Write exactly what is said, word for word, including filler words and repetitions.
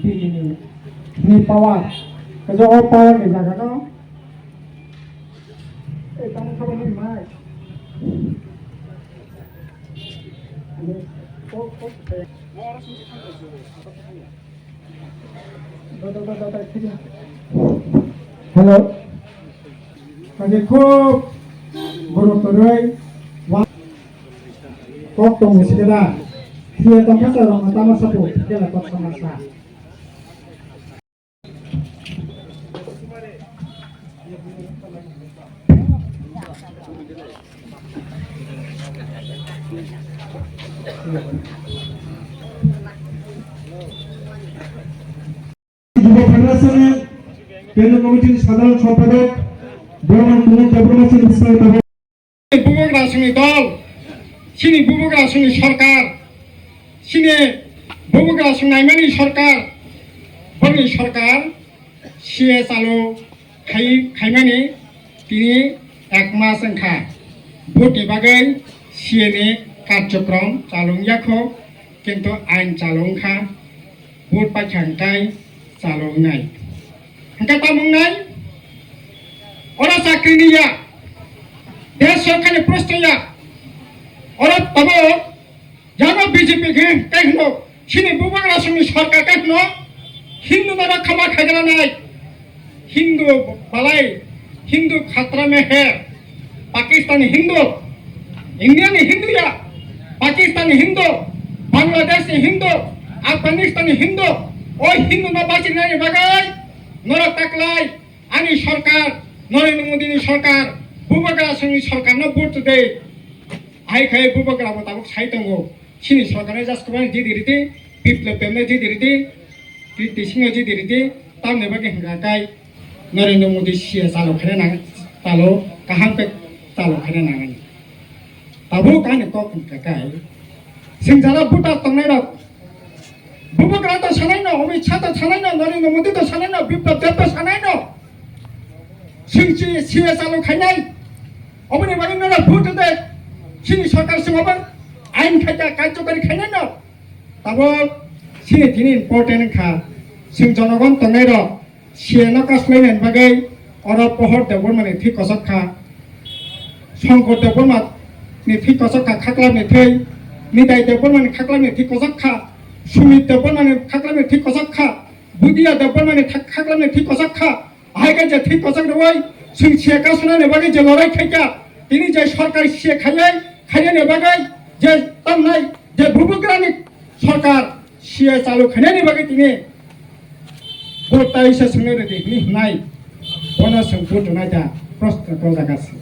Ni, ni power. Kaisa o power ni jaga no. Eh, tamo kabo ni mai. Hello. Kaje khub borok toroi wa-, kok tong sikeda. Thia tong kha rong tama sapu kela kok sama sa. Yuva Federation-ni Kendriya Committee-ni Sadharan Sompadak Borman Kumar Debbarma sini bwskango tabuk. Bubagra songni dol, chini bubagra songni sorkar, chini bubagra song naimani sorkar, borni sorkar, C A chalo khai, khaimani tini ek mas wngkha. Vote ni bagwi C A ni karjokrom chalo wngya kho, kintu ain chalo wngkha. Vote paikha hwnkhe chalo wngnai. Hwnkhe tamo wngnai? Oro chakri ni ya, desh sorkar ni prosto ya, oro tamo Jano B J P khe tei hwno, chini bubagra songni sorkar tei hwno, Hindu no rokha ma khaigranai. Hindu balai, Hindu khatra mein hai, Pakistan ni Hindu, India ni Hindu ya, Pakistan ni Hindu, Bangladesh ni Hindu, Afghanistan ni Hindu, o Hindu no bachinani bagwi norok taklai ani sorkar, Narendra Modi ni sorkar, bubagra songni sorkar no vote de. Hai khai bubagra bo tabuk sai tongo. Chini sorkar no just kwbang jidi ridi, biplop pemno jidi ridi, Kriti Singh no jidi ridi, tamni bagwi hwnkha kai Narendra Modi C A chalo khaina nang, chalo kaham khe chalo khaina nangani. Tabuk ani kok hwnkha kai, sing jara buta tongnai rok, bubagra to sanai no, Amit Shah to sanai no, Narendra Modi to sanai no, Biplop Deb to sanai no. Sing si, si chalo khainai. Oboni bagwi noro vote de. Sini sorkar sing obo ain khaita karjokari khainai no. Tabo sini tini important kha. Sing jonogon tongnai rok. C A no kaslainani bagwi oro Pohor Debbarma ni thwi kochok kha. Shankar Debbarma ni thwi kochok kha, Khaklam ni thwi. Nitai Debbarma ni Khaklam ni thwi kochok kha. Sumit Debbarma ni Khaklam ni thwi kochok kha. Budiya Debbarma ni thak-, Khaklam ni thwi kochok kha. Hai khe je thwi kochok rwui chwng C A kasunani bagwi je lorai khaikha, tini je sorkar C A khainai, khainani bagwi je tamnai, je bubagrani sorkar C A chalo khainani bagwi tini vote taisa swngna rwdi hwnwi hwnai, bono chwng vote rwnai da, proshno kok jaga se.